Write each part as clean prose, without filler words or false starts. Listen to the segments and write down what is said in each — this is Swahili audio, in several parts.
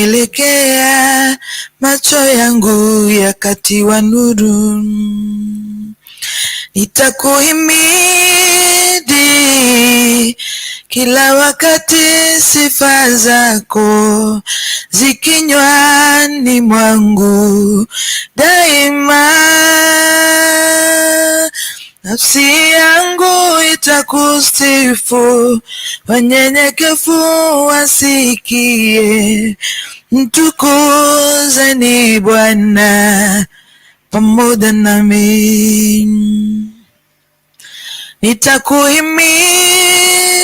Nikamwelekea, macho yangu yakatiwa nuru. Nitakuhimidi kila wakati, sifa zako zikinywani mwangu daima. Nafsi yangu itakusifu, wanyenyekevu wasikie. Mtukuzeni Bwana pamoja nami.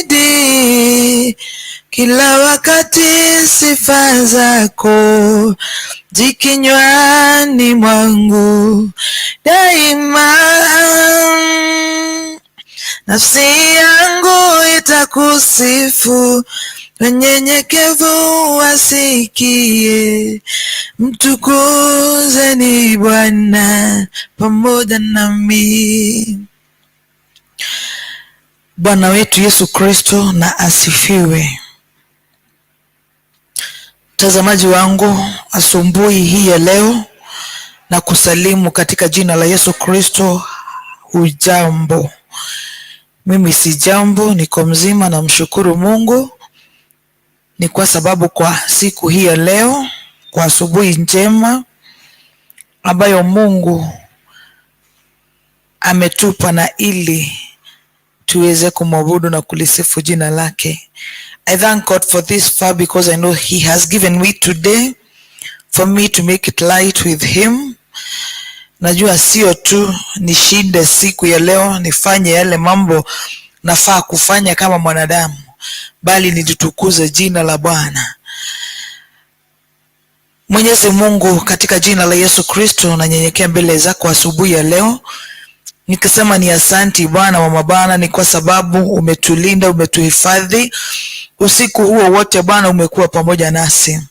Nitakuhimidi kila wakati, sifa zako zikinywani mwangu daima. Nafsi yangu itakusifu, wanyenyekevu wasikie. Mtukuzeni Bwana pamoja nami. Bwana wetu Yesu Kristo na asifiwe. Mtazamaji wangu, asubuhi hii ya leo na kusalimu katika jina la Yesu Kristo. Hujambo? Mimi si jambo, niko mzima, namshukuru Mungu. Ni kwa sababu kwa siku hii ya leo, kwa asubuhi njema ambayo Mungu ametupa na ili tuweze kumwabudu na kulisifu jina lake. I thank God for this far because I know He has given me today for me to make it right with Him. Najua sio tu nishinde siku ya leo, nifanye yale mambo nafaa kufanya kama mwanadamu, bali nilitukuze jina la Bwana. Mwenyezi Mungu, katika jina la Yesu Kristo, nanyenyekea mbele zako asubuhi ya leo nikisema ni asanti Bwana wa mabwana, ni kwa sababu umetulinda, umetuhifadhi usiku huo wote. Bwana, umekuwa pamoja nasi.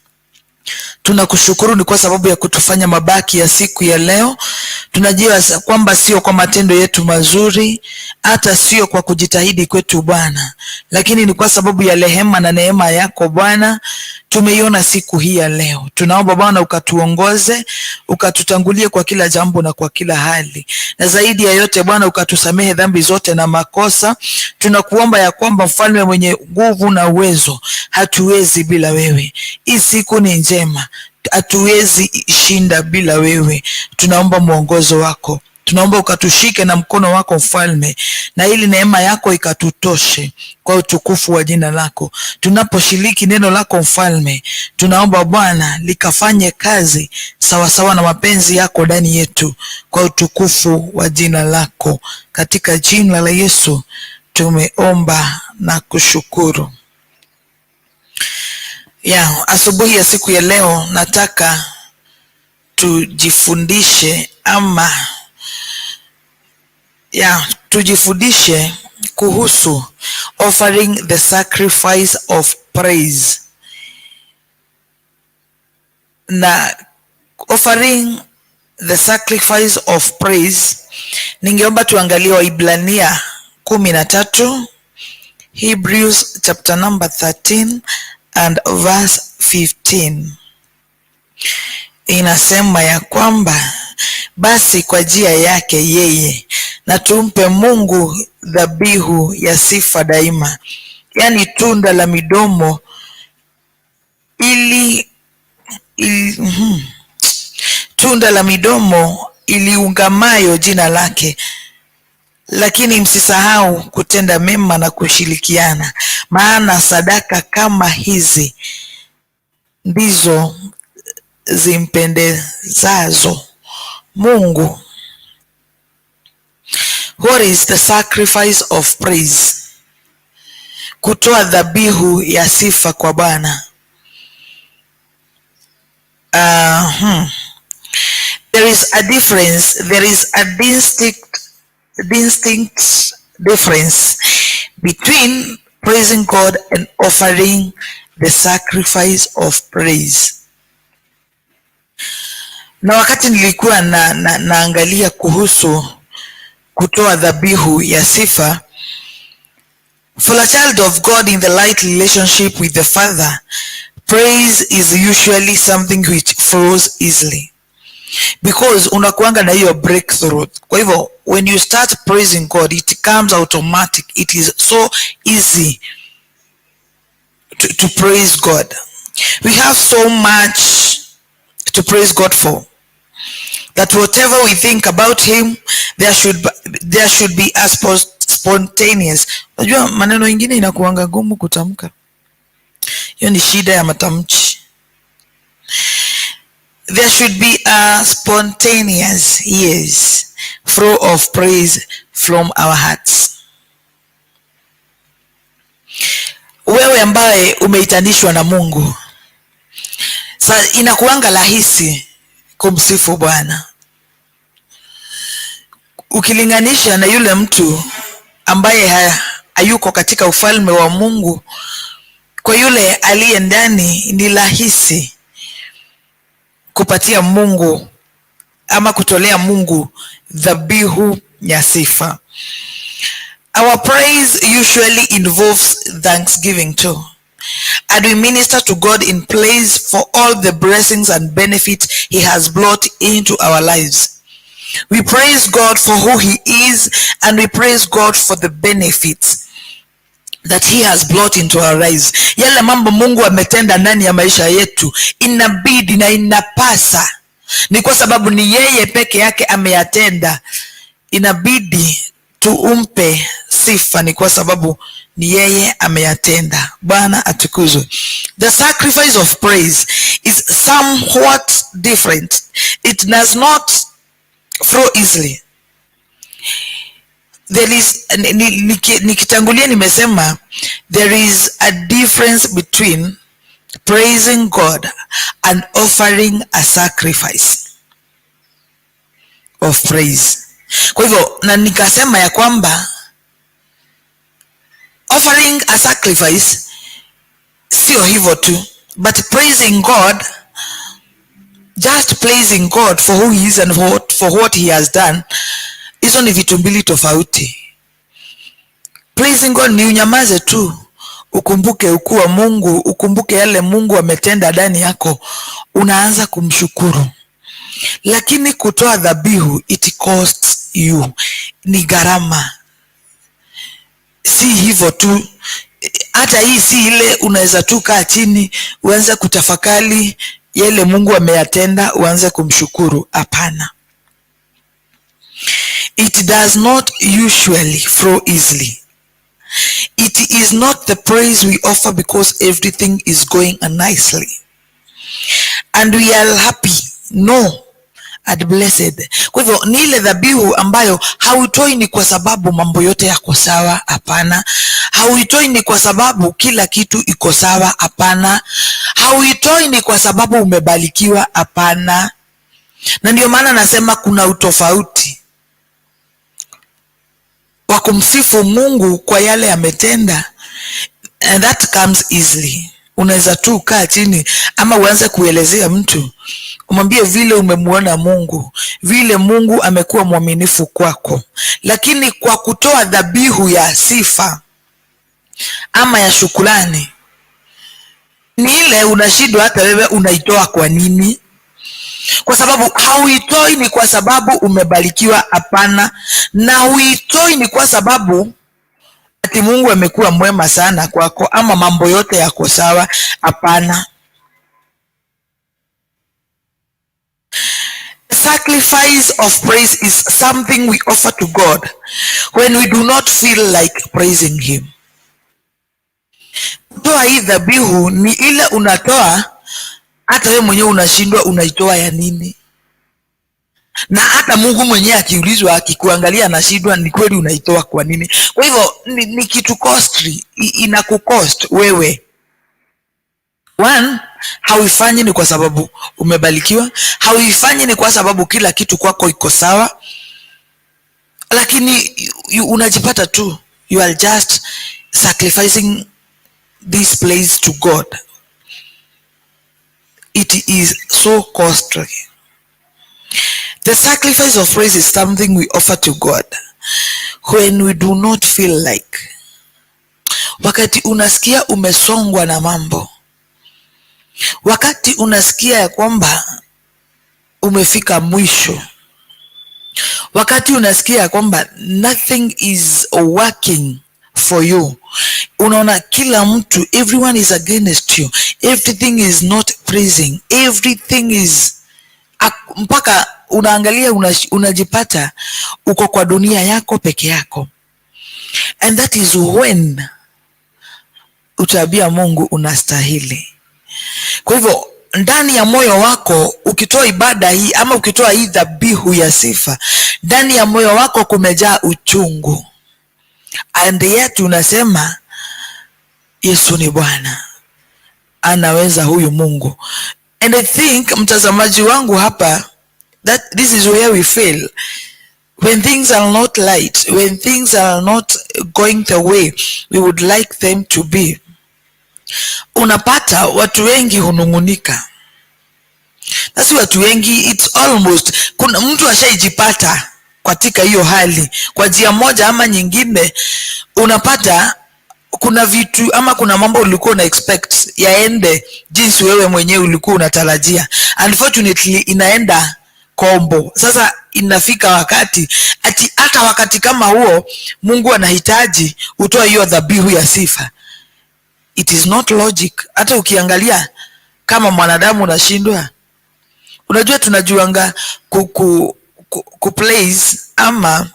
Tunakushukuru ni kwa sababu ya kutufanya mabaki ya siku ya leo. Tunajua kwamba sio kwa matendo yetu mazuri, hata sio kwa kujitahidi kwetu Bwana, lakini ni kwa sababu ya rehema na neema yako Bwana tumeiona siku hii ya leo. Tunaomba Bwana ukatuongoze, ukatutangulie kwa kila jambo na kwa kila hali, na zaidi ya yote Bwana ukatusamehe dhambi zote na makosa. Tunakuomba ya kwamba mfalme mwenye nguvu na uwezo, hatuwezi bila wewe. Hii siku ni njema, hatuwezi shinda bila wewe. Tunaomba mwongozo wako, tunaomba ukatushike na mkono wako mfalme, na ili neema yako ikatutoshe kwa utukufu wa jina lako. Tunaposhiriki neno lako mfalme, tunaomba Bwana likafanye kazi sawasawa na mapenzi yako ndani yetu kwa utukufu wa jina lako. Katika jina la Yesu tumeomba na kushukuru. Ya, asubuhi ya siku ya leo nataka tujifundishe ama ya tujifundishe kuhusu offering the sacrifice of praise, na offering the sacrifice of praise, ningeomba tuangalie Waibrania 13, Hebrews chapter number 13 and verse 15. Inasema ya kwamba basi kwa njia yake yeye na tumpe Mungu dhabihu ya sifa daima, yaani tunda la midomo ili tunda la midomo iliungamayo jina lake. Lakini msisahau kutenda mema na kushirikiana, maana sadaka kama hizi ndizo zimpendezazo Mungu. What is the sacrifice of praise? Kutoa dhabihu ya sifa kwa Bwana. There is a difference, there is a distinct difference between praising God and offering the sacrifice of praise. Na wakati nilikuwa na naangalia kuhusu kutoa dhabihu ya sifa, For a child of God in the right relationship with the Father, praise is usually something which flows easily because unakuanga na hiyo breakthrough. Kwa hivyo when you start praising God, it comes automatic. It is so easy to praise God. We have so much to praise God for that whatever we think about him, there should be a spontaneous. Unajua maneno ingine inakuanga gumu kutamka, hiyo ni shida ya matamshi. There should be a spontaneous, yes, flow of praise from our hearts. Wewe ambaye umeitanishwa na Mungu, sa inakuanga rahisi kumsifu Bwana ukilinganisha na yule mtu ambaye hayuko katika ufalme wa Mungu. Kwa yule aliye ndani ni rahisi kupatia Mungu ama kutolea Mungu dhabihu ya sifa. Our praise usually involves thanksgiving too. And we minister to God in praise for all the blessings and benefits he has brought into our lives. We praise God for who he is, and we praise God for the benefits that he has brought into our lives. Yale mambo Mungu ametenda ndani ya maisha yetu inabidi na inapasa, ni kwa sababu ni yeye peke yake ameyatenda, inabidi tuumpe sifa, ni kwa sababu ni yeye ameyatenda. Bwana atukuzwe. The sacrifice of praise is somewhat different. It does not flow easily. There is nikitangulia nimesema there is a difference between praising God and offering a sacrifice of praise. Kwa hivyo na nikasema ya kwamba offering a sacrifice sio hivyo tu, but praising God, just praising God for who he is and for what he has done, hizo ni vitu mbili tofauti. Praising God ni unyamaze tu, ukumbuke ukuu wa Mungu, ukumbuke yale Mungu ametenda ndani yako, unaanza kumshukuru. Lakini kutoa dhabihu, it costs you, ni gharama. Si hivyo tu, hata hii si ile unaweza tu kaa chini uanze kutafakari yale Mungu ameyatenda, uanze kumshukuru. Hapana. It does not usually flow easily. It is not the praise we offer because everything is going nicely and we are happy. No, and blessed. Kwa hivyo ni ile dhabihu ambayo hauitoi ni kwa sababu mambo yote yako sawa. Hapana. Hauitoi ni kwa sababu kila kitu iko sawa. Hapana. Hauitoi ni kwa sababu umebarikiwa. Hapana. Na ndio maana nasema kuna utofauti wa kumsifu Mungu kwa yale ametenda, and that comes easily. Unaweza tu kaa chini ama uanze kuelezea mtu, umwambie vile umemuona Mungu, vile Mungu amekuwa mwaminifu kwako. Lakini kwa kutoa dhabihu ya sifa ama ya shukrani, ni ile unashindwa hata wewe unaitoa kwa nini? Kwa sababu hauitoi ni kwa sababu umebarikiwa, hapana. Na huitoi ni kwa sababu ati Mungu amekuwa mwema sana kwako ama mambo yote yako sawa, hapana. Sacrifice of praise is something we offer to God when we do not feel like praising him. Kutoa hii dhabihu ni ile unatoa hata wewe mwenyewe unashindwa unaitoa ya nini, na hata Mungu mwenyewe akiulizwa, akikuangalia anashindwa ni kweli unaitoa kwa nini. Kwa hivyo ni kitu costly, inakucost wewe. One, hauifanyi ni kwa sababu umebarikiwa, hauifanyi ni kwa sababu kila kitu kwako iko sawa, lakini unajipata tu you are just sacrificing this place to God. It is so costly. The sacrifice of praise is something we offer to God when we do not feel like. Wakati unasikia umesongwa na mambo, wakati unasikia ya kwamba umefika mwisho, wakati unasikia ya kwamba nothing is working for you, unaona kila mtu, everyone is against you, everything is not pleasing, everything is mpaka unaangalia unajipata uko kwa dunia yako peke yako, and that is when utaambia Mungu unastahili. Kwa hivyo ndani ya moyo wako ukitoa ibada hii ama ukitoa hii dhabihu ya sifa, ndani ya moyo wako kumejaa uchungu, and yet unasema Yesu ni Bwana, anaweza huyu Mungu. And I think, mtazamaji wangu hapa, that this is where we fail. When things are not light, when things are not going the way we would like them to be, unapata watu wengi hunung'unika. Na si watu wengi, it's almost kuna mtu ashaijipata katika hiyo hali kwa njia moja ama nyingine. Unapata kuna vitu ama kuna mambo ulikuwa una expect yaende jinsi wewe mwenyewe ulikuwa unatarajia, unfortunately inaenda kombo. Sasa inafika wakati ati hata wakati kama huo Mungu anahitaji utoe hiyo dhabihu ya sifa. It is not logic. Hata ukiangalia kama mwanadamu unashindwa. Unajua tunajuanga ku praise ama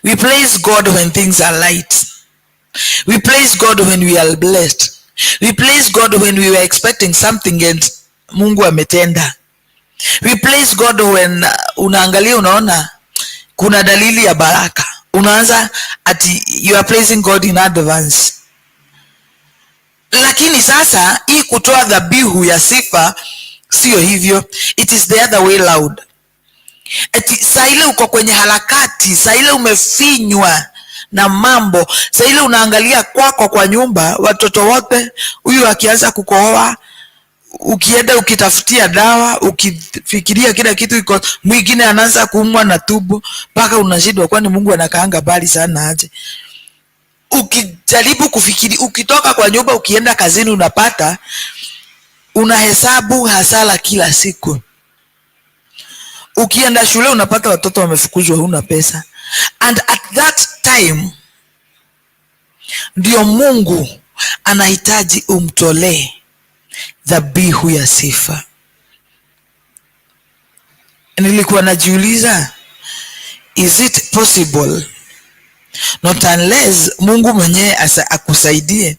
we praise God when things are light. We praise God when we are blessed. We praise God when we were expecting something and Mungu ametenda. We praise God when unaangalia unaona kuna dalili ya baraka, unaanza ati you are praising God in advance. Lakini sasa hii kutoa dhabihu ya sifa sio hivyo, it is the other way round. Ati saa ile uko kwenye harakati, saa ile umefinywa na mambo, saa ile unaangalia kwako kwa nyumba, watoto wote, huyu akianza kukohoa, ukienda ukitafutia dawa, ukifikiria kila kitu iko, mwingine anaanza kuumwa na tumbo, mpaka unashindwa, kwani Mungu anakaanga mbali sana aje? Ukijaribu kufikiri, ukitoka kwa nyumba ukienda kazini, unapata unahesabu hasara kila siku. Ukienda shule unapata watoto wamefukuzwa, huna pesa. And at that time ndio Mungu anahitaji umtolee dhabihu ya sifa. Nilikuwa najiuliza, is it possible? Not unless Mungu mwenyewe akusaidie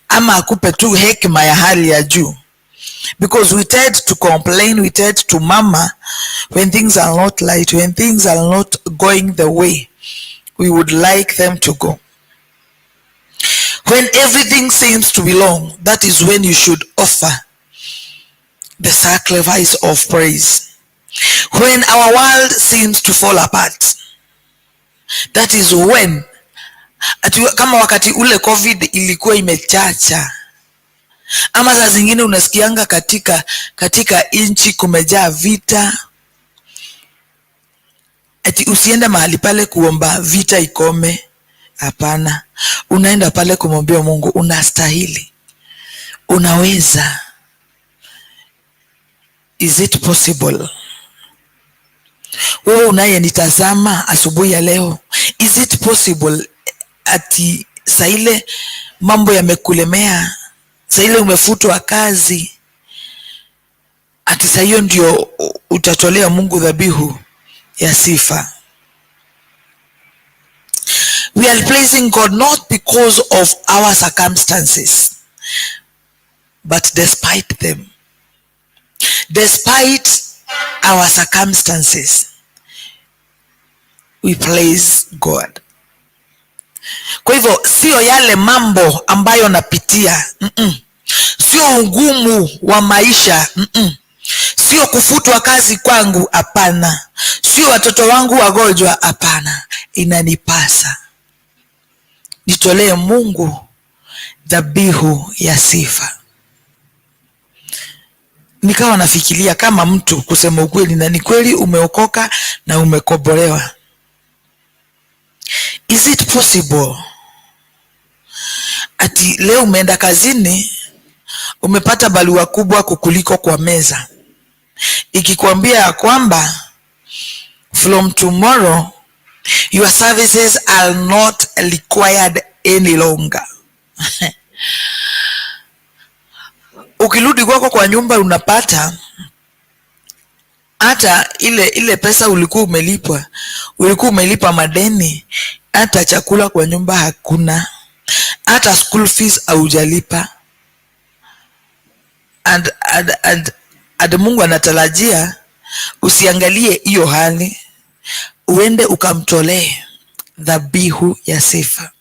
ama akupe tu hekima ya hali ya juu, because we tend to complain, we tend to murmur when things are not light, when things are not going the way we would like them to go. When everything seems to be wrong, that is when you should offer the sacrifice of praise. When our world seems to fall apart, that is when ati, kama wakati ule COVID ilikuwa imechacha, ama saa zingine unasikianga katika nchi kumejaa vita, ati usiende mahali pale kuomba vita ikome. Hapana, unaenda pale kumwambia Mungu unastahili, unaweza. Is it possible? Wewe unayenitazama asubuhi ya leo, is it possible ati saa ile mambo yamekulemea, saa ile umefutwa kazi, ati saa hiyo ndio utatolea Mungu dhabihu ya sifa? We are praising God not because of our circumstances, but despite them. Despite our circumstances, we praise God. Kwa hivyo sio yale mambo ambayo napitia, Sio ugumu wa maisha, Sio kufutwa kazi kwangu, hapana. Sio watoto wangu wagonjwa, hapana. Inanipasa nitolee Mungu dhabihu ya sifa. Nikawa nafikiria kama mtu, kusema ukweli, na ni kweli umeokoka na umekombolewa, is it possible Ati leo umeenda kazini, umepata barua kubwa kukuliko kwa meza, ikikwambia ya kwamba from tomorrow your services are not required any longer. Ukirudi kwako kwa nyumba, unapata hata ile ile pesa ulikuwa umelipwa, ulikuwa umelipa madeni, hata chakula kwa nyumba hakuna, hata school fees haujalipa. And Mungu anatarajia usiangalie hiyo hali, uende ukamtolee dhabihu ya sifa.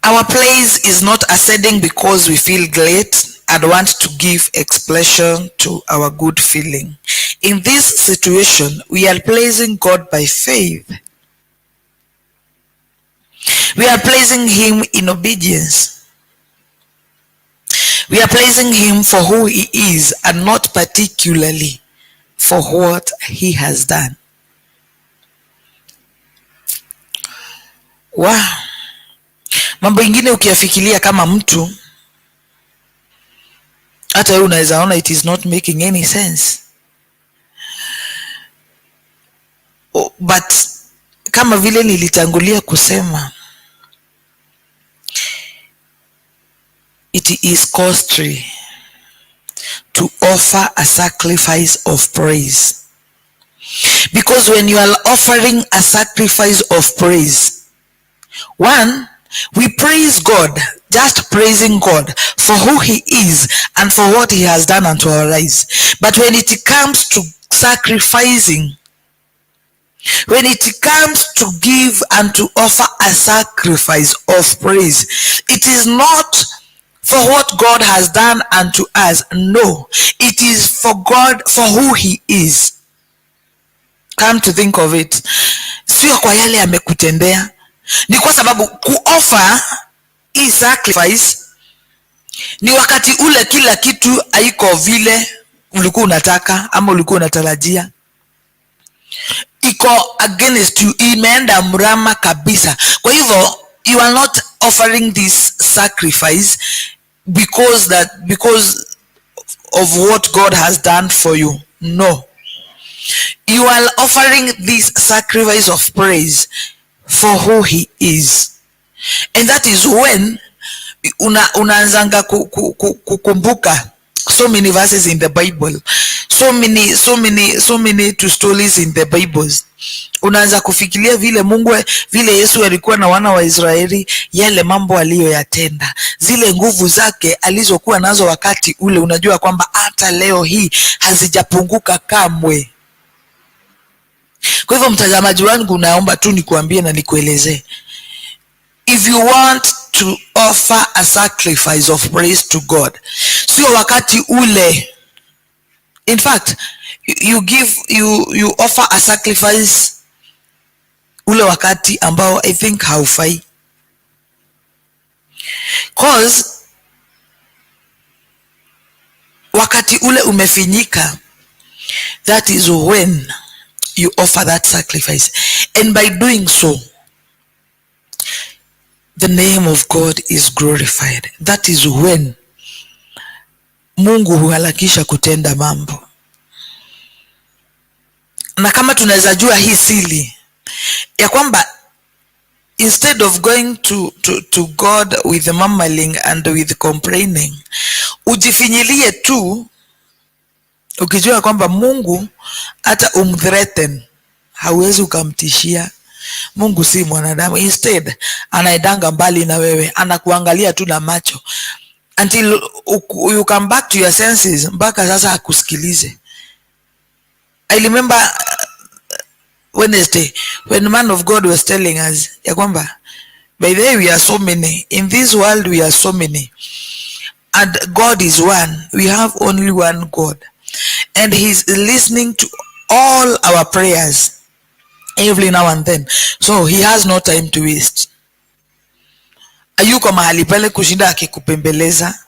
Our praise is not ascending because we feel great and want to give expression to our good feeling. In this situation, we are praising God by faith. We are praising Him in obedience. We are praising Him for who He is and not particularly for what He has done. Wow. Mambo ingine ukiyafikiria kama mtu, hata wewe unaweza ona it is not making any sense. Oh, but kama vile nilitangulia kusema, it is costly to offer a sacrifice of praise. Because when you are offering a sacrifice of praise, one, we praise God, just praising God for who He is and for what He has done unto our lives. But when it comes to sacrificing, when it comes to give and to offer a sacrifice of praise, it is not for what God has done unto us. No, it is for God, for who He is. Come to think of it, sio kwa yale amekutendea, ni kwa sababu kuoffer hii sacrifice ni wakati ule kila kitu haiko vile ulikuwa unataka ama ulikuwa unatarajia, iko against you, imeenda mrama kabisa. Kwa hivyo you are not offering this sacrifice because of what God has done for you. No, you are offering this sacrifice of praise for who He is, and that is when unaanzanga kukumbuka so many verses in the Bible, so many, so many, so many two stories in the Bibles. Unaanza kufikiria vile Mungu, vile Yesu alikuwa na wana wa Israeli, yale mambo aliyoyatenda, zile nguvu zake alizokuwa nazo wakati ule, unajua kwamba hata leo hii hazijapunguka kamwe. Kwa hivyo mtazamaji wangu, naomba tu nikuambie na nikuelezee, if you want to offer a sacrifice of praise to God, sio wakati ule. In fact, you offer a sacrifice ule wakati ambao I think haufai, 'cause wakati ule umefinyika, that is when you offer that sacrifice, and by doing so the name of God is glorified. That is when Mungu huharakisha kutenda mambo. Na kama tunaweza jua hii siri ya kwamba instead of going to God with murmuring and with complaining, ujifinyilie tu ukijua kwamba Mungu hata umthreaten hauwezi ukamtishia. Mungu si mwanadamu. Instead anaendanga mbali na wewe, anakuangalia tu na macho until you come back to your senses, mpaka sasa akusikilize. I remember Wednesday when man of God was telling us ya kwamba by the way, we are so many in this world, we are so many and God is one. We have only one God and He's listening to all our prayers every now and then, so He has no time to waste. Hayuko mahali pale kushinda akikupembeleza.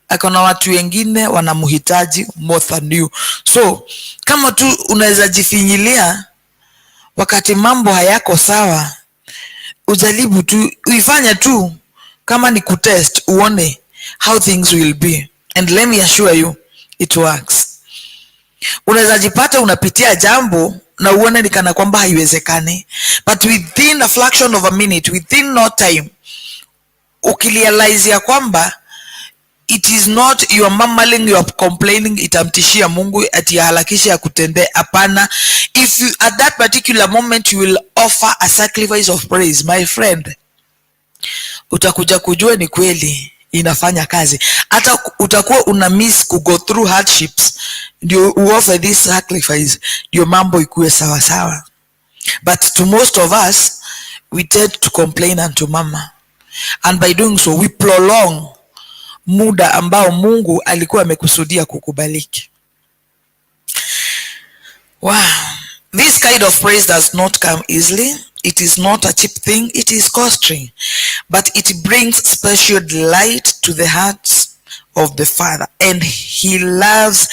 Akona watu wengine wanamhitaji more than you. So kama tu unaweza jifinyilia wakati mambo hayako sawa, Ujaribu tu, uifanye tu kama ni kutest, uone how things will be. And let me assure you, it works. Unaweza jipata unapitia jambo na uone ni kana kwamba haiwezekani, but within a fraction of a minute, within no time, ukirealize ya kwamba it is not your murmuring, your complaining itamtishia Mungu ati aharakishe akutendee. Hapana. If you, at that particular moment, you will offer a sacrifice of praise, my friend, utakuja kujua ni kweli inafanya kazi. Hata utakuwa una miss ku go through hardships ndio uoffer this sacrifice, ndio mambo ikuwe sawa sawa. But to most of us, we tend to complain and to murmur, and by doing so we prolong muda ambao Mungu alikuwa amekusudia kukubariki. Wow. This kind of praise does not come easily. It is not a cheap thing. It is costly. But it brings special delight to the hearts of the Father. And he loves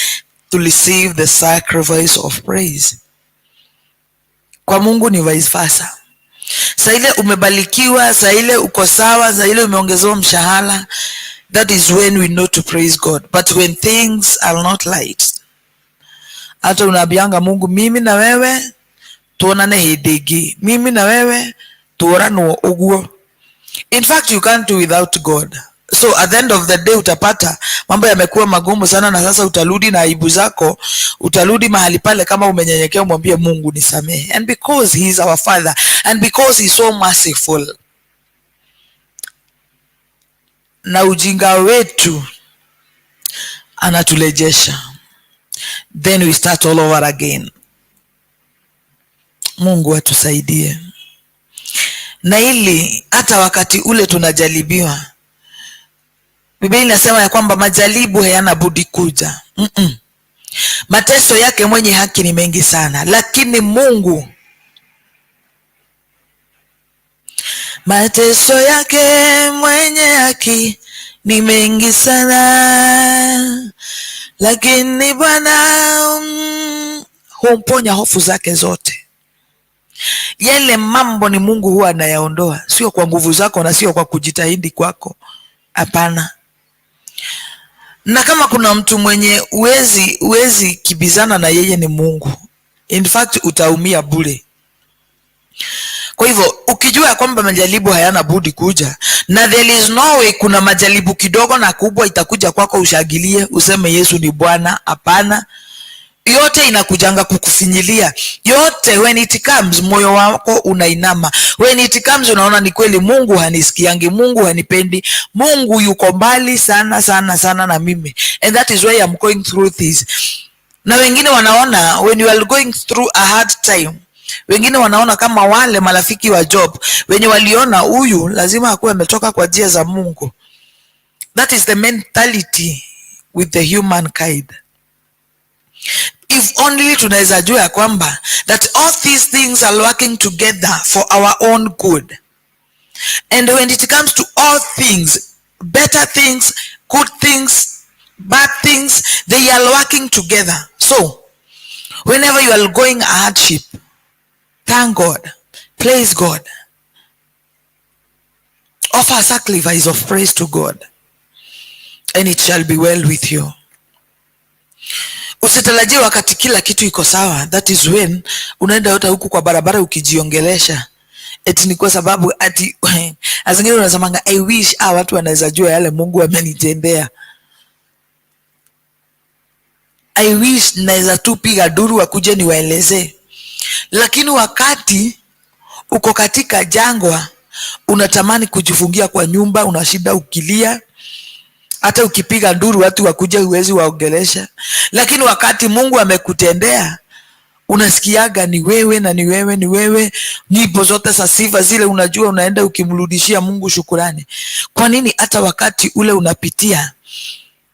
to receive the sacrifice of praise. Kwa Mungu ni vice versa. Saa ile umebarikiwa, saa ile uko sawa, saa ile umeongezewa mshahara, that is when we know to praise God. But when things are not right, hata unaambianga Mungu, "Mimi na wewe tuonane hĩndĩ ĩngĩ, mimi na wewe tuoranwo ũguo." In fact, you can't do without God. So at the end of the day utapata mambo yamekuwa magumu sana, na sasa utarudi na aibu zako, utarudi mahali pale kama umenyenyekea, umwambie Mungu, "Nisamehe." And because he is our Father and because he is so merciful, na ujinga wetu anaturejesha, then we start all over again. Mungu atusaidie na ili hata wakati ule tunajaribiwa, Biblia inasema ya kwamba majaribu hayana budi kuja. Mateso yake mwenye haki ni mengi sana, lakini Mungu, mateso yake mwenye haki ni mengi sana, lakini Bwana humponya hofu zake zote. Yale mambo ni Mungu huwa anayaondoa, sio kwa nguvu zako na sio kwa kujitahidi kwako, hapana. Na kama kuna mtu mwenye uwezi kibizana na yeye ni Mungu. In fact, utaumia bure. Kwa hivyo ukijua ya kwamba majaribu hayana budi kuja na there is no way kuna majaribu kidogo na kubwa itakuja kwako ushangilie useme Yesu ni Bwana. Hapana, yote inakujanga kukufinyilia yote. When it comes, moyo wako unainama. When it comes, unaona ni kweli Mungu hanisikiangi, Mungu hanipendi, Mungu yuko mbali sana sana sana na mimi, and that is why I'm going through this. Na wengine wanaona when you are going through a hard time, wengine wanaona kama wale marafiki wa Job wenye waliona huyu lazima akuwe ametoka kwa njia za Mungu. That is the mentality with the human kind. If only tunaweza jua ya kwamba that all these things are working together for our own good, and when it comes to all things, better things, good things, bad things, they are working together. So whenever you are going a hardship, thank God, praise God, offer a sacrifice of praise to God, and it shall be well with you. Usitarajie wakati kila kitu iko sawa, that is when unaenda hata huku kwa barabara ukijiongelesha eti ni kwa sababu ati azingine unasemanga, "I wish watu wanaweza jua yale Mungu amenitendea. I wish naweza tu piga duru wakuje niwaelezee." Lakini wakati uko katika jangwa, unatamani kujifungia kwa nyumba, unashinda ukilia, hata ukipiga nduru watu wakuja huwezi waongelesha. Lakini wakati Mungu amekutendea, unasikiaga ni wewe na ni wewe, ni wewe, nyimbo zote za sifa zile, unajua unaenda ukimrudishia Mungu shukurani. Kwa nini hata wakati ule unapitia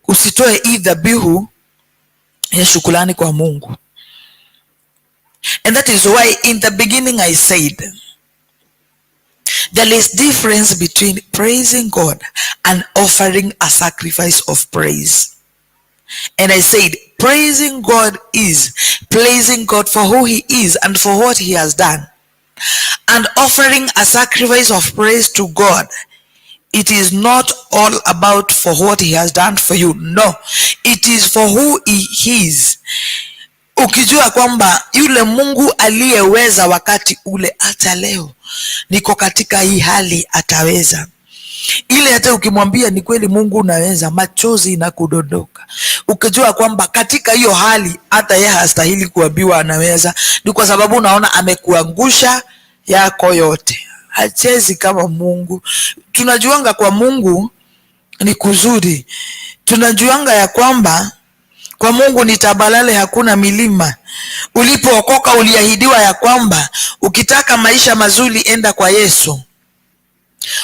usitoe hii dhabihu ya shukurani kwa Mungu? And that is why in the beginning I said there is difference between praising God and offering a sacrifice of praise. And I said praising God is praising God for who he is and for what he has done. And offering a sacrifice of praise to God, it is not all about for what he has done for you. No, it is for who he is. Ukijua kwamba yule Mungu aliyeweza wakati ule, hata leo niko katika hii hali, ataweza ile. Hata ukimwambia ni kweli Mungu unaweza, machozi inakudondoka, ukijua kwamba katika hiyo hali hata yeye hastahili kuambiwa anaweza, ni kwa sababu unaona amekuangusha yako yote. Hachezi kama Mungu. Tunajuanga kwa Mungu ni kuzuri, tunajuanga ya kwamba kwa Mungu ni tambarare, hakuna milima. Ulipookoka uliahidiwa ya kwamba ukitaka maisha mazuri, enda kwa Yesu.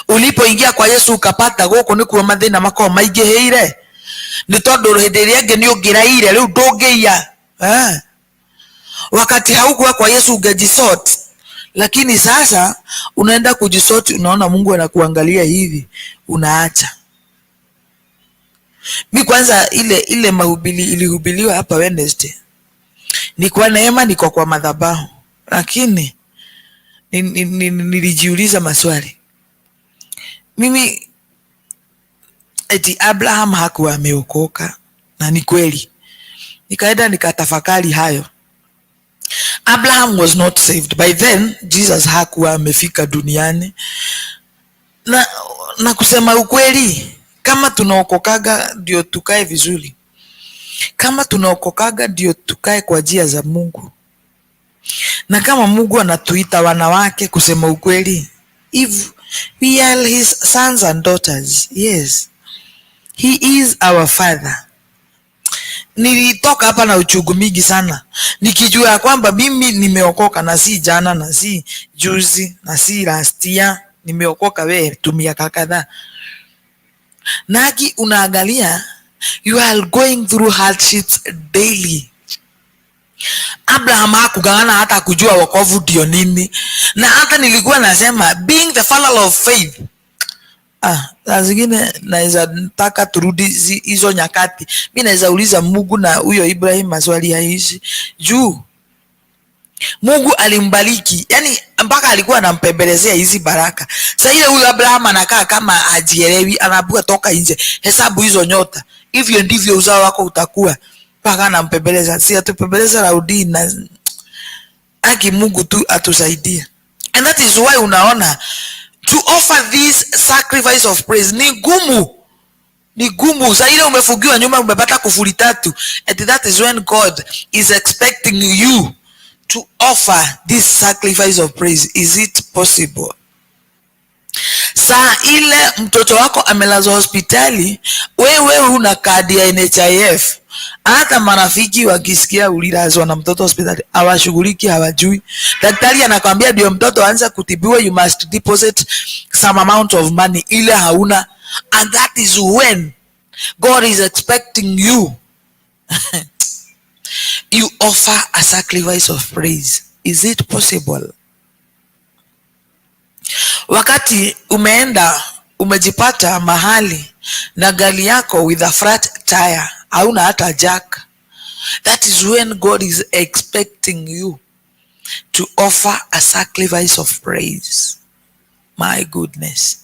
Ulipoingia kwa Yesu ukapata guku nikuo mathina makoragwo maingĩhĩire, nĩ tondũ hĩndĩ ĩrĩa ĩngĩ nĩ ũngĩraire rĩu ndũngĩiya, eh. Wakati haukuwa kwa Yesu ungejisort, lakini sasa unaenda kujisort, unaona Mungu anakuangalia hivi, unaacha. Mi kwanza ile mahubiri ilihubiriwa hapa Wednesday, ni kwa neema niko kwa madhabahu, lakini nilijiuliza maswali mimi, eti Abraham hakuwa ameokoka, na ni kweli. Nikaenda nikatafakari hayo. Abraham was not saved by then, Jesus hakuwa amefika duniani. Na kusema ukweli, kama tunaokokaga ndio tukae vizuri, kama tunaokokaga ndio tukae kwa njia za Mungu, na kama Mungu anatuita wanawake, kusema ukweli, if we are his sons and daughters, yes, he is our father. Nilitoka hapa na uchungu mingi sana nikijua ya kwamba mimi nimeokoka na si jana na si juzi na si last year, nimeokoka we tu miaka kadhaa. Naki unaangalia you are going through hardships daily. Abraham hakugangana hata kujua wokovu ndio nini, na hata nilikuwa nasema being the father of faith. Ah, saa zingine naweza taka turudi hizo nyakati. Mi naweza uliza Mungu na huyo Ibrahim maswali ya hizi juu Mungu alimbariki, yani mpaka alikuwa anampembelezea hizi baraka. Sasa ile huyo Abraham anakaa kama hajielewi, anaambiwa toka nje, hesabu hizo nyota, hivyo ndivyo uzao wako utakuwa. Mpaka anampembeleza, si atupembeleza raudi na aki. Mungu tu atusaidie. And that is why unaona to offer this sacrifice of praise ni gumu, ni gumu. Saa ile umefungiwa nyumba, umepata kufuli tatu, and that is when God is expecting you to offer this sacrifice of praise. Is it possible? Saa ile mtoto wako amelazwa hospitali, wewe huna kadi ya NHIF. Hata marafiki wakisikia ulilazwa na mtoto hospitali hawashughuliki, hawajui. Daktari anakwambia ndio mtoto aanze kutibiwa, you must deposit some amount of money, ile hauna. And that is when God is expecting you you offer a sacrifice of praise. Is it possible? Wakati umeenda umejipata mahali na gari yako with a flat tire, hauna hata jack, that is when God is expecting you to offer a sacrifice of praise. My goodness,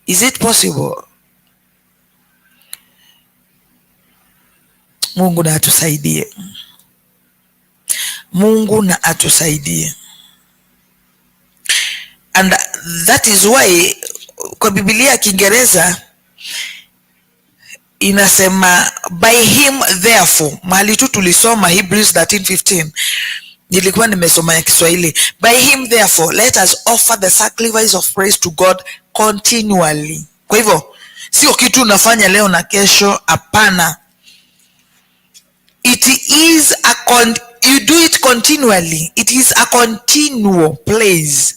is it possible? Mungu na atusaidie, Mungu na atusaidie. And that is why kwa Biblia ya Kiingereza inasema by him therefore, mahali tu tulisoma Hebrews 13:15, nilikuwa nimesoma ya Kiswahili. By him therefore let us offer the sacrifice of praise to God continually. Kwa hivyo sio kitu unafanya leo na kesho, hapana. It is a con you do it continually. It is a continual place.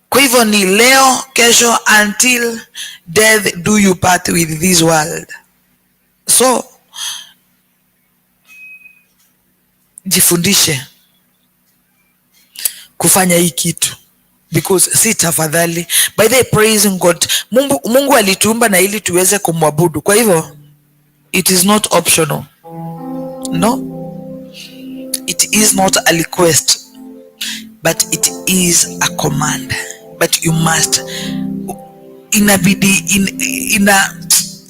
Kwa hivyo ni leo, kesho, until death do you part with this world. So jifundishe kufanya hii kitu because si tafadhali. By the way, praising God, Mungu alituumba na ili tuweze kumwabudu. Kwa hivyo it is not optional. No, it is not a request. But it is a command, but you must, inabidi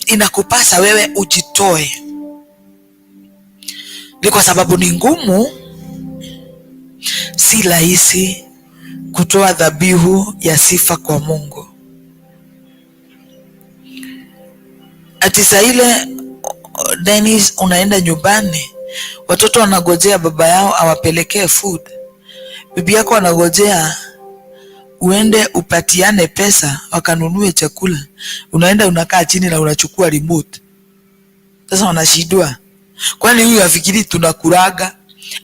inakupasa wewe ujitoe. Ni kwa sababu ni ngumu, si rahisi kutoa dhabihu ya sifa kwa Mungu. Ati saa ile, Dennis, unaenda nyumbani, watoto wanagojea baba yao awapelekee food, bibi yako anagojea uende upatiane pesa wakanunue chakula, unaenda unakaa chini na unachukua remote. Sasa wanashindwa, kwani huyu afikiri tunakuraga?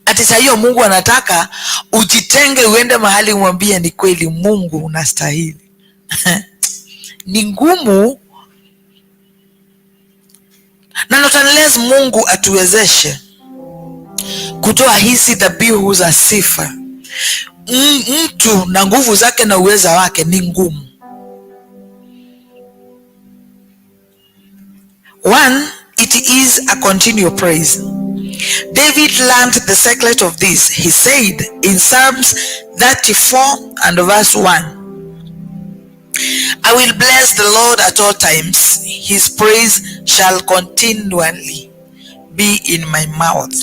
Ati saa hiyo Mungu anataka ujitenge, uende mahali umwambie ni kweli Mungu unastahili. Ni ngumu, na not unless Mungu atuwezeshe kutoa hizi dhabihu za sifa, mtu na nguvu zake na uweza wake ni ngumu. One, it is a continual praise. David learned the secret of this. He said in Psalms 34 and verse 1, "I will bless the Lord at all times. His praise shall continually be in my mouth."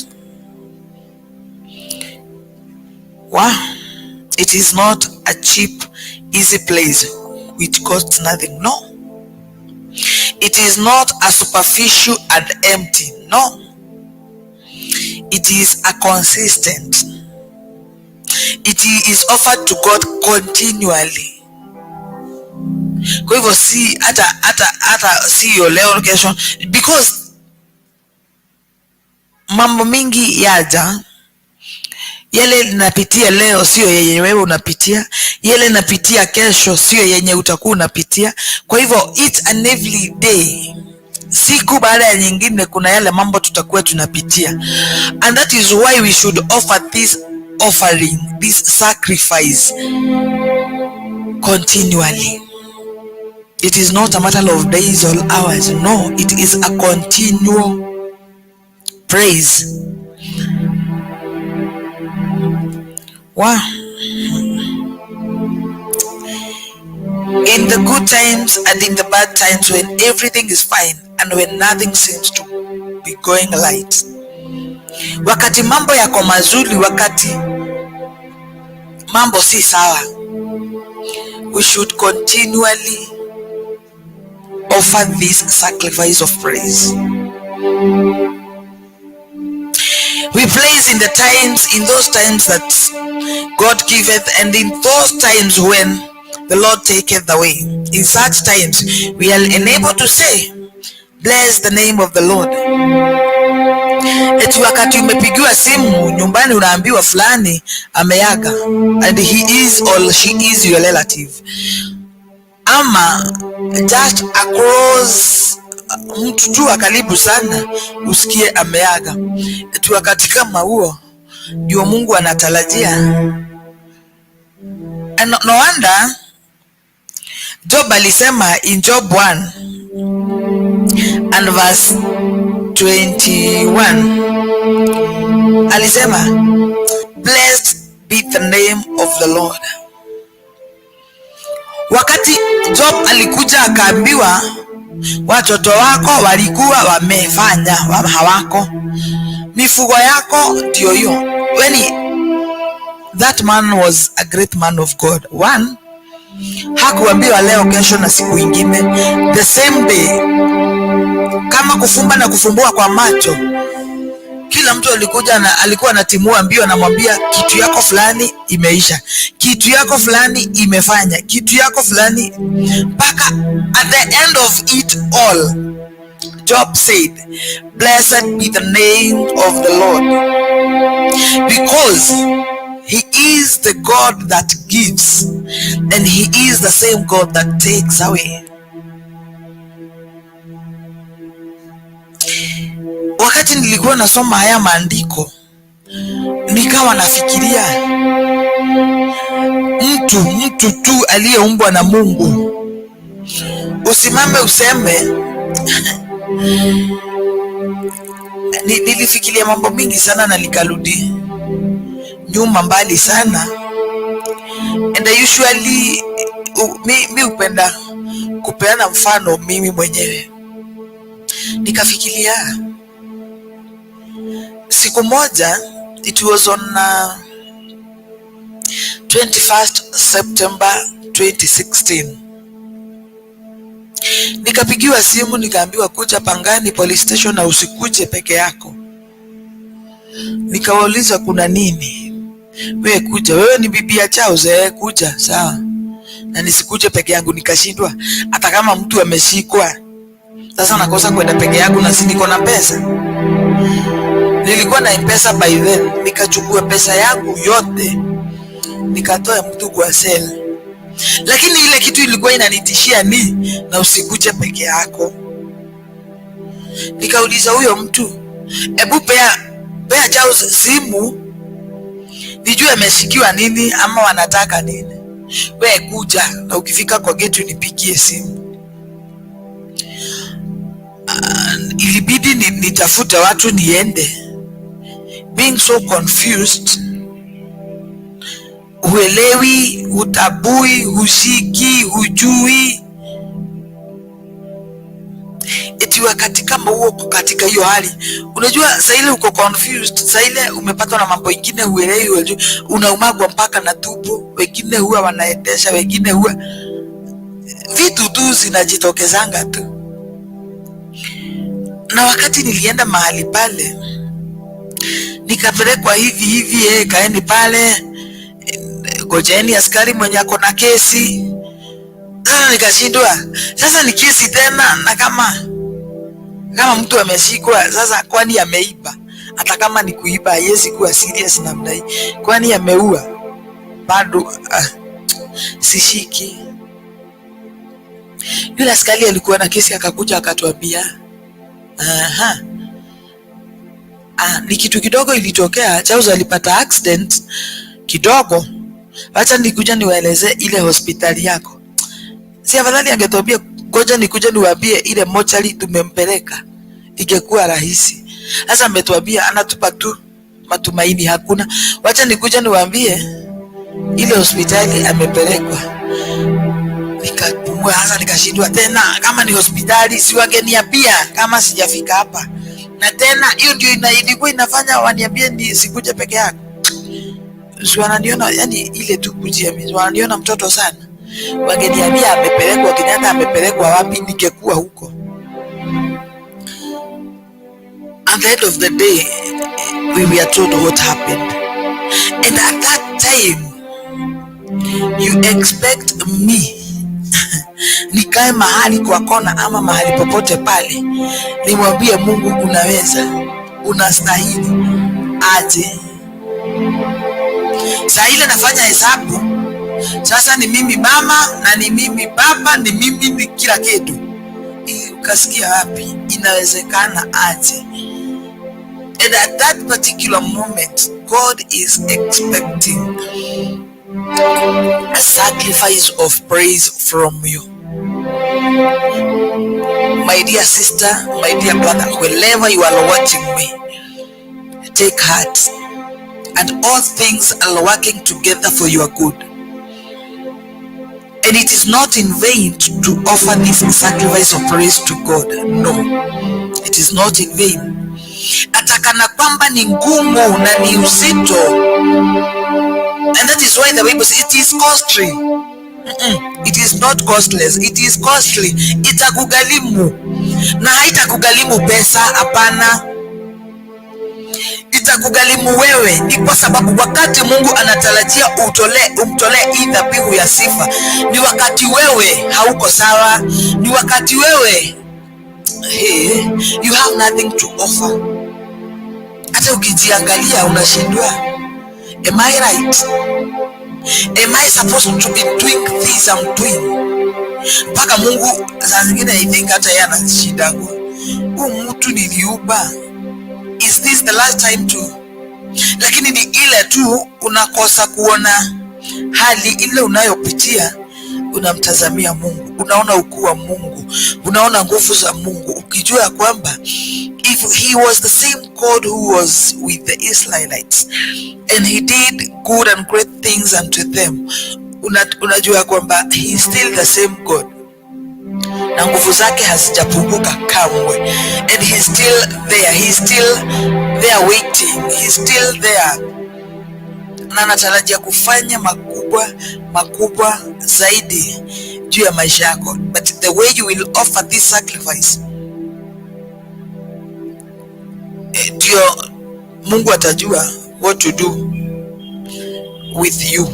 Wow. It is not a cheap, easy place which costs nothing. No. It is not a superficial and empty. No. It is a consistent. It is offered to God continually. Kwa hivyo si hata siyo leo, kesho, because mambo mingi yaja, yale napitia leo sio yenye wewe unapitia, yale napitia kesho sio yenye utakuwa unapitia. Kwa hivyo each and every day, siku baada ya nyingine, kuna yale mambo tutakuwa tunapitia, and that is why we should offer this offering, this sacrifice continually. It is not a matter of days or hours. No, it is a continual praise. Wow. In the good times and in the bad times, when everything is fine and when nothing seems to be going right. Wakati mambo yako mazuri, wakati mambo si sawa, we should continually offer this sacrifice of praise. We praise in the times, in those times that God giveth, and in those times when the Lord taketh away. In such times, we are enabled to say, "Bless the name of the Lord." Eti wakati umepigiwa simu nyumbani unaambiwa fulani ameaga, and he is or she is your relative, ama just across mtu tu wa karibu sana usikie ameaga. Eti wakati kama huo ndio Mungu anatarajia. And no wonder Job alisema in Job 1 and verse 21, alisema, "Blessed be the name of the Lord." Wakati Job alikuja akaambiwa watoto wako walikuwa wamefanya hawako, mifugo yako ndio hiyo. When that man was a great man of God. One, hakuambiwa leo, kesho na siku ingine. The same day, kama kufumba na kufumbua kwa macho, kila mtu alikuja na alikuwa anatimua mbio, anamwambia kitu yako fulani imeisha, kitu yako fulani imefanya, kitu yako fulani, mpaka at the end of it all, Job said, "Blessed be the name of the Lord, because he is the God that gives and he is the same God that takes away." Wakati nilikuwa nasoma haya maandiko, nikawa nafikiria mtu tu aliyeumbwa na Mungu, usimame useme nilifikiria mambo mingi sana na nikarudi nyuma mbali sana. And I usually mi hupenda kupeana mfano mimi mwenyewe. Nikafikiria siku moja, it was on 21st September 2016, nikapigiwa simu, nikaambiwa, "Kuja Pangani Police Station na usikuje peke yako." Nikawauliza, "Kuna nini?" "Wewe kuja, wewe ni bibi ya Charles, eh, kuja." Sawa, na nisikuje peke yangu. Nikashindwa, hata kama mtu ameshikwa, sasa nakosa kwenda peke yangu na si niko na pesa? Nilikuwa na M-Pesa by then, nikachukua pesa yangu yote, nikatoa mtu kwa cell. Lakini ile kitu ilikuwa inanitishia ni, "Na usikuje peke yako." Nikauliza huyo mtu, "Hebu pea Charles simu nijue ameshikiwa nini ama wanataka nini." "We kuja, na ukifika kwa gate unipigie simu." Ilibidi nitafute watu niende, being so confused, huelewi, hutambui, hushiki, hujui. Eti wakati kama huo uko katika hiyo hali, unajua saa ile uko confused, saa ile umepatwa na mambo ingine huelewi, hujui, unaumagwa mpaka na tumbo, wengine huwa wanaendesha, wengine huwa vitu tu zinajitokezanga tu. Na wakati nilienda mahali pale, nikapelekwa hivi hivi, "Kaeni pale, ngojeni askari mwenye ako na kesi." Sasa nikashindwa, sasa ni kesi tena, na kama mtu ameshikwa sasa, kwani ameiba? Hata kama ni kuiba, haiwezi kuwa serious namna hii. Kwani ameua? Bado sishiki. Yule askari alikuwa na kesi, akakuja akatuambia, "Aha, ni kitu kidogo ilitokea. Charles alipata accident kidogo. Wacha nikuja niwaelezee ile hospitali yako." Si afadhali angetuambia, "Ngoja nikuja niwaambie ile mochari tumempeleka," ingekuwa rahisi. Sasa ametuambia, anatupa tu matumaini hakuna. "Wacha nikuja niwaambie ile hospitali amepelekwa." Nikapumua sasa, nikashindwa tena, kama ni hospitali si wangeniambia kama sijafika hapa? Na tena hiyo ndio ilikuwa inafanya waniambie ni sikuje peke yako. Si wananiona, yani ile tu kujiamini, wananiona mtoto sana. Wangeniambia amepelekwa Kenyatta, amepelekwa wapi, ningekuwa huko. At the end of the day, we were told what happened. And at that time, you expect me nikae mahali kwa kona ama mahali popote pale nimwambie Mungu, "Unaweza, unastahili," aje? Saa ile nafanya hesabu sasa, ni mimi mama na ni mimi baba, ni mimi, ni kila kitu. Ukasikia wapi? Inawezekana aje? And at that particular moment, God is expecting a sacrifice of praise from you. My dear sister, my dear brother, wherever you are watching me, take heart. And all things are working together for your good. And it is not in vain to offer this sacrifice of praise to God. No, it is not in vain. Hata kana kwamba ni ngumu na ni uzito. And that is why the Bible says it is costly. It is not costless. It is costly. Itakugharimu na haitakugharimu pesa, hapana, itakugharimu wewe. Ni kwa sababu wakati Mungu anatarajia utolee, umtolee hii dhabihu ya sifa, ni wakati wewe hauko sawa, ni wakati wewe, hey, you have nothing to offer. Hata ukijiangalia unashindwa, am I right? Am I supposed to be doing this I'm doing? Mpaka Mungu saa zingine, I think hata yeye anashindagwa, huu mtu niliumba, is this the last time to? Lakini ni ile tu unakosa kuona hali ile unayopitia, unamtazamia Mungu, unaona ukuu wa Mungu, unaona nguvu za Mungu, ukijua ya kwamba if he was the same God who was with the Israelites and he did good and great things unto them. Unajua kwamba he is still the same God na nguvu zake hazijapunguka kamwe, and he's still there, he's still there waiting, he's still there, na anatarajia kufanya makubwa makubwa zaidi juu ya maisha yako, but the way you will offer this sacrifice, ndio Mungu atajua what to do with you.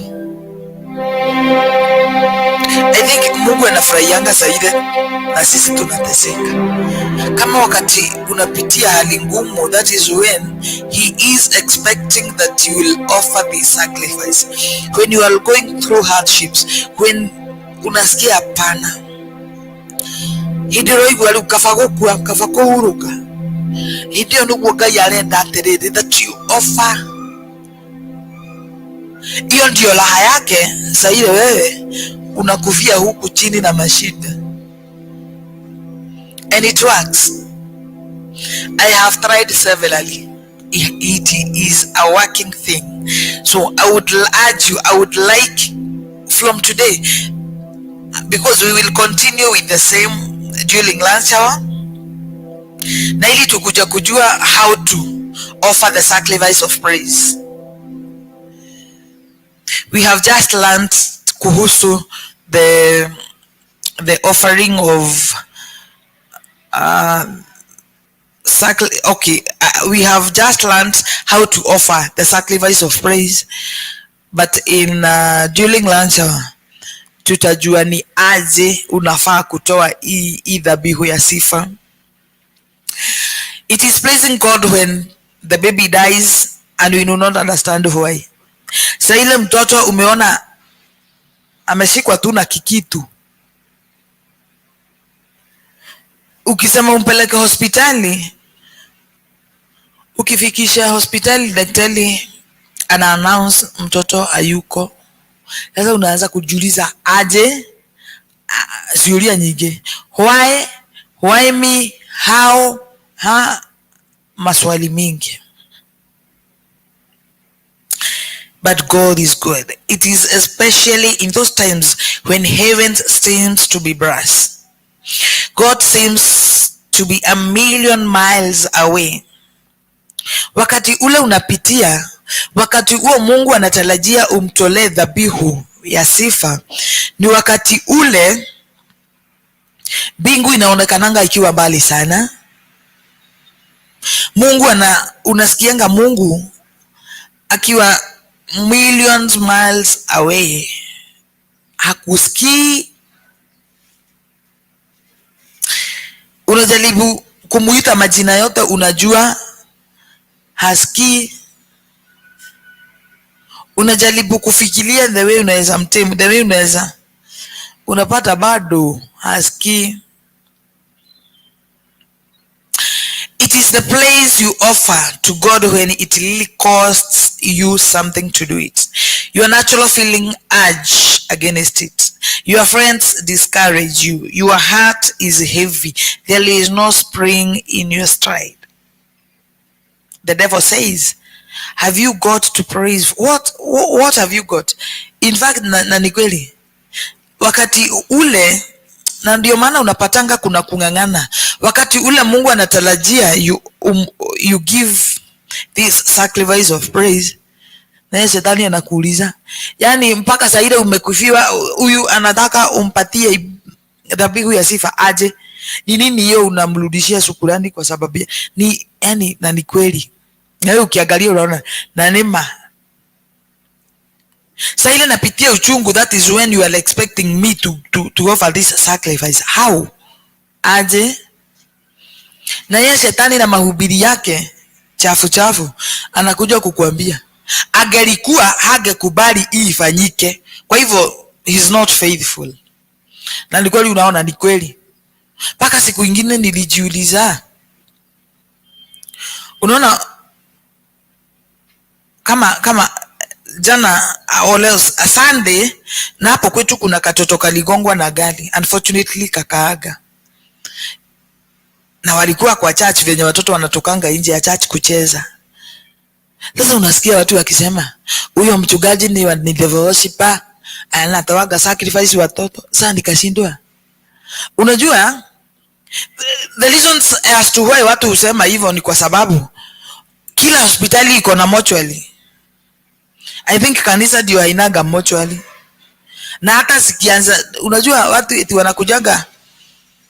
I think Mungu anafurahianga zaidi na sisi tunateseka. Kama wakati unapitia hali ngumu, that is when he is expecting that you will offer this sacrifice. When you are going through hardships, when unasikia hapana, hĩndĩ ĩrĩa ũraigua rĩu kaba gũkua, kaba kũhurũka, hĩndĩ ĩyo nĩguo Ngai arenda atĩrĩrĩ, that you offer. Hiyo ndio raha yake. Saa ile wewe unakufia huku chini na mashida, and it works. I have tried severally. It is a working thing. So I would urge you, I would like from today, because we will continue with the same during lunch hour, na ili tukuja kujua how to offer the sacrifice of praise. We have just learned kuhusu the offering of okay, we have just learned how to offer the sacrifice of praise, but in during lunch hour tutajua ni aje unafaa kutoa hii dhabihu ya sifa. It is pleasing God when the baby dies and we do not understand why. Sa ile mtoto umeona ameshikwa tu na kikitu, ukisema umpeleke hospitali, ukifikisha hospitali daktari ana announce mtoto hayuko. Sasa unaanza kujiuliza aje, ciũria nyingĩ, why me, how, ha, maswali mingi. But God is good. It is especially in those times when heaven seems to be brass. God seems to be a million miles away. Wakati ule unapitia, wakati huo Mungu anatarajia umtolee dhabihu ya sifa, ni wakati ule mbingu inaonekananga ikiwa mbali sana. Mungu ana, unasikianga Mungu akiwa millions miles away, hakusikii. Unajaribu kumuita majina yote, unajua hasikii. Unajaribu kufikiria the way unaweza mtemu, the way unaweza, unapata bado hasikii. It is the place you offer to God when it really costs you something to do it. Your natural feeling urge against it. Your friends discourage you. Your heart is heavy. There is no spring in your stride. The devil says, have you got to praise? What have you got? In fact, na ni kweli. Wakati ule, na ndio maana unapatanga kuna kung'ang'ana. Wakati ule Mungu anatarajia you give this sacrifice of praise, na yeye shetani anakuuliza, yani mpaka saa ile umekufiwa, huyu anataka umpatie dhabihu ya sifa aje? Ni nini hiyo unamrudishia shukrani kwa sababu ni yani, na ni kweli. Na wewe ukiangalia unaona na neema. Saa ile napitia uchungu, that is when you are expecting me to offer this sacrifice. How? Aje? Na yeye shetani na mahubiri yake chafu chafu anakuja kukuambia angelikuwa hangekubali hii ifanyike. Kwa hivyo he is not faithful. Na ni kweli, unaona ni kweli. Mpaka siku ingine nilijiuliza, unaona kama jana or else Sunday, na hapo kwetu kuna katoto kaligongwa na gari, unfortunately kakaaga, na walikuwa kwa church venye watoto wanatokanga nje ya church kucheza. Sasa unasikia watu wakisema huyo mchungaji ni devil worshiper, Anatoaga sacrifice watoto. Sasa nikashindwa. Unajua, the reasons as to why watu husema hivyo ni kwa sababu kila hospitali iko na mortuary. I think kanisa ndio hainaga mortuary. Na hata sikianza, unajua watu eti wanakujaga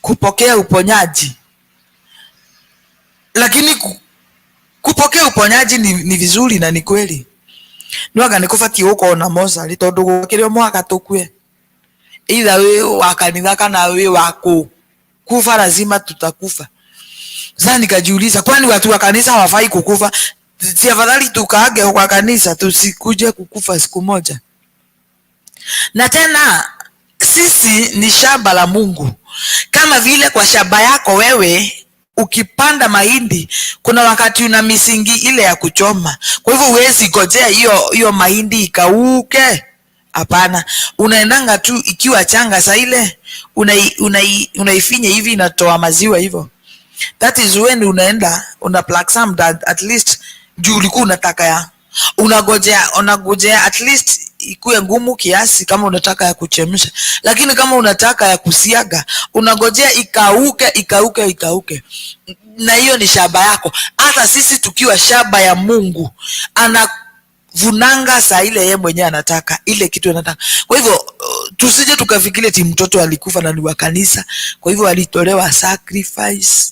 kupokea uponyaji, lakini kupokea uponyaji ni vizuri na ni kweli, no anga nĩ kũbatiĩ gũkorwo na mocarĩ, tondũ gũkĩrĩ o mũhaka tũkue, either wĩ wa kanitha kana wĩ wa kũ, kufa lazima tutakufa. Sasa nikajiuliza, kwani watu wa kanisa hawafai kukufa? Si afadhali tukaage kwa kanisa tusikuje kukufa siku moja? Na tena sisi ni shamba la Mungu. Kama vile kwa shamba yako wewe ukipanda mahindi, kuna wakati una misingi ile ya kuchoma. Kwa hivyo huwezi gojea hiyo hiyo mahindi ikauke. Hapana, unaendanga tu ikiwa changa, saa ile unaifinya hivi inatoa maziwa hivyo. That is when unaenda una pluck some that at least juu ulikuwa unataka ya unagojea at least ikuwe ngumu kiasi kama unataka ya kuchemsha, lakini kama unataka ya kusiaga unagojea ikauke, ikauke, ikauke, na hiyo ni shamba yako. Hata sisi tukiwa shamba ya Mungu, anavunanga saa ile yeye mwenyewe anataka ile kitu anataka. Kwa hivyo tusije tukafikiri eti mtoto alikufa na ni wa kanisa, kwa hivyo alitolewa sacrifice.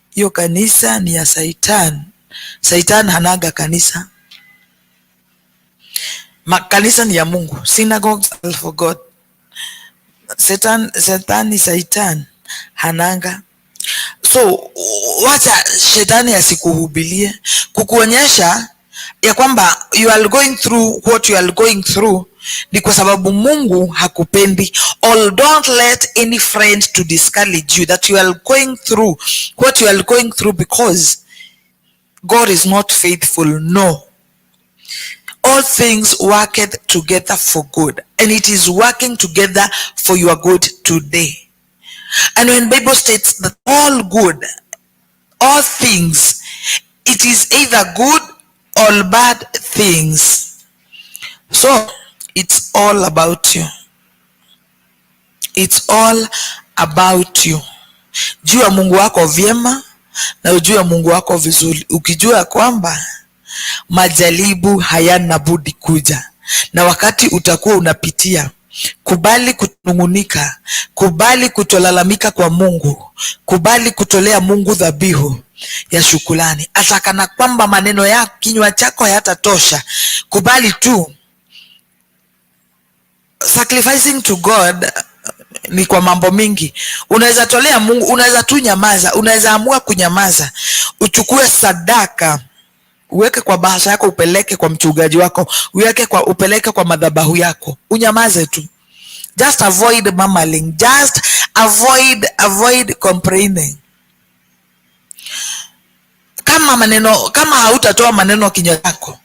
Hiyo kanisa ni ya Saitan. Saitan hanaga kanisa. Makanisa ni ya Mungu. Synagogues are for God. Satan, Satani, Saitan hananga. So wacha shetani asikuhubilie kukuonyesha ya kwamba you are going through what you are going through ni kwa sababu Mungu hakupendi. Or don't let any friend to discourage you that you are going through what you are going through because God is not faithful. No. All things worketh together for good, and it is working together for your good today. And when Bible states that all good, all things, it is either good or bad things. So it's all about you. It's all about you. Jua Mungu wako vyema na ujue Mungu wako vizuri, ukijua kwamba majaribu hayana budi kuja, na wakati utakuwa unapitia, kubali kunung'unika, kubali kutolalamika kwa Mungu, kubali kutolea Mungu dhabihu ya shukrani, hata kana kwamba maneno ya kinywa chako hayatatosha. Kubali tu. Sacrificing to God ni kwa mambo mingi. Unaweza tolea Mungu, unaweza tu nyamaza, unaweza amua kunyamaza, uchukue sadaka uweke kwa bahasha yako, upeleke kwa mchungaji wako, uweke kwa, upeleke kwa madhabahu yako, unyamaze tu. Just avoid murmuring, just avoid complaining. Kama maneno, kama hautatoa maneno kinywa chako,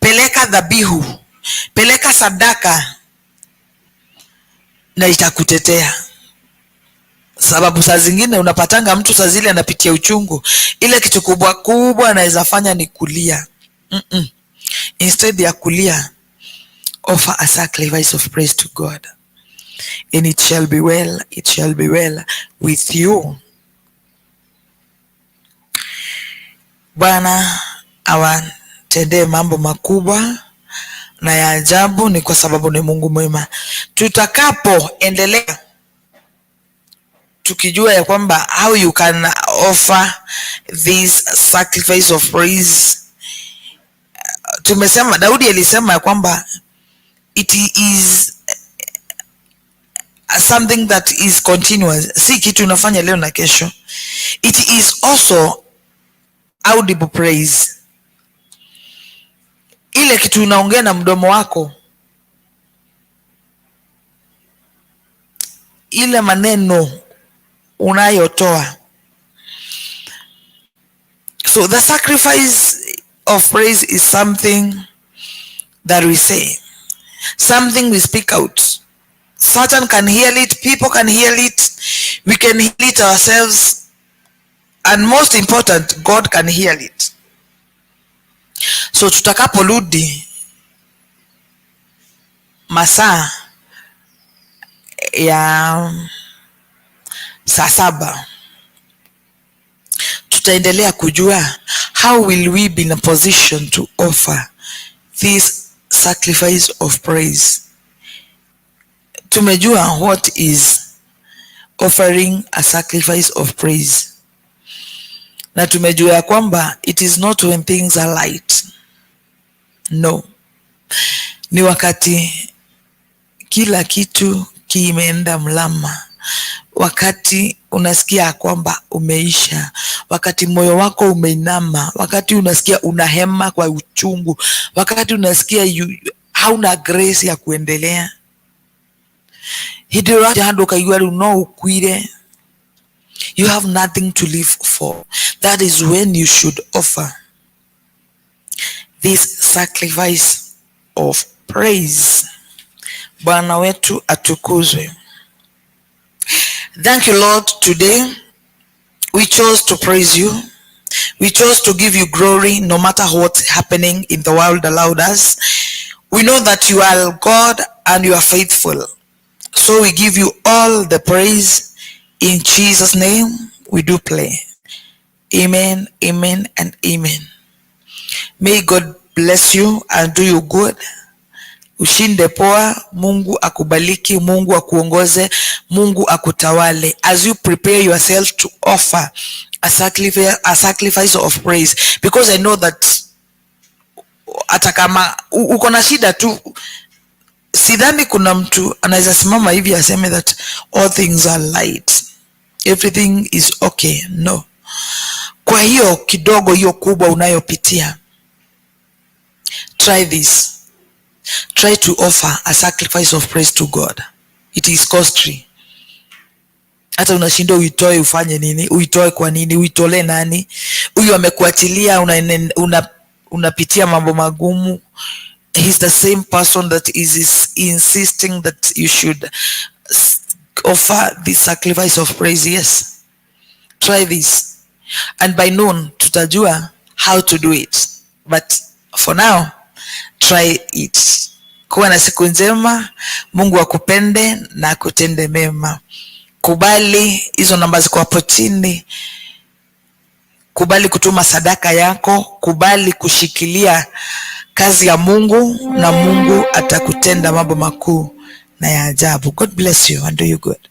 peleka dhabihu, peleka sadaka na itakutetea. Sababu saa zingine unapatanga mtu saa zile anapitia uchungu, ile kitu kubwa kubwa anaweza fanya ni kulia. Instead ya kulia, offer a sacrifice of praise to God and it shall be well, it shall be well with you. Bwana awatendee mambo makubwa na ya ajabu, ni kwa sababu ni Mungu mwema. Tutakapoendelea tukijua ya kwamba how you can offer this sacrifice of praise, tumesema Daudi alisema ya kwamba it is something that is continuous, si kitu unafanya leo na kesho. It is also audible praise, ile kitu unaongea na mdomo wako, ile maneno unayotoa. So the sacrifice of praise is something that we say, something we speak out. Satan can hear it, people can hear it, we can hear it ourselves, and most important, God can hear it. So tutakaporudi masaa Ya saa 7 tutaendelea kujua how will we be in a position to offer this sacrifice of praise. Tumejua what is offering a sacrifice of praise, na tumejua ya kwamba it is not when things are light. No, ni wakati kila kitu kimeenda mlama, wakati unasikia kwamba umeisha, wakati moyo wako umeinama, wakati unasikia unahema kwa uchungu, wakati unasikia hauna grace ya kuendelea, hĩndĩ ĩrĩa handũ ũkaigua rĩu no ũkuire, you have nothing to live for, that is when you should offer this sacrifice of praise. Bwana wetu atukuzwe. Thank you, Lord. Today we chose to praise you. We chose to give you glory no matter what's happening in the world around us. We know that you are God and you are faithful, so we give you all the praise. In Jesus' name we do pray. Amen, amen and amen. May God bless you and do you good. Ushinde poa. Mungu akubariki, Mungu akuongoze, Mungu akutawale as you prepare yourself to offer a sacrifice of praise, because I know that hata kama uko na shida tu, sidhani kuna mtu anaweza simama hivi aseme that all things are light, everything is okay. No. Kwa hiyo kidogo, hiyo kubwa unayopitia, try this. Try to offer a sacrifice of praise to God. It is costly. Hata unashindwa uitoe ufanye nini, uitoe kwa nini, uitolee nani? Huyu amekuachilia, unapitia mambo magumu. He's the same person that is insisting that you should offer the sacrifice of praise. Yes, try this, and by noon tutajua how to do it, but for now, try it. Kuwa na siku njema. Mungu akupende na akutende mema. Kubali hizo namba ziko hapo chini. Kubali kutuma sadaka yako, kubali kushikilia kazi ya Mungu, na Mungu atakutenda mambo makuu na ya ajabu. God bless you and do you good.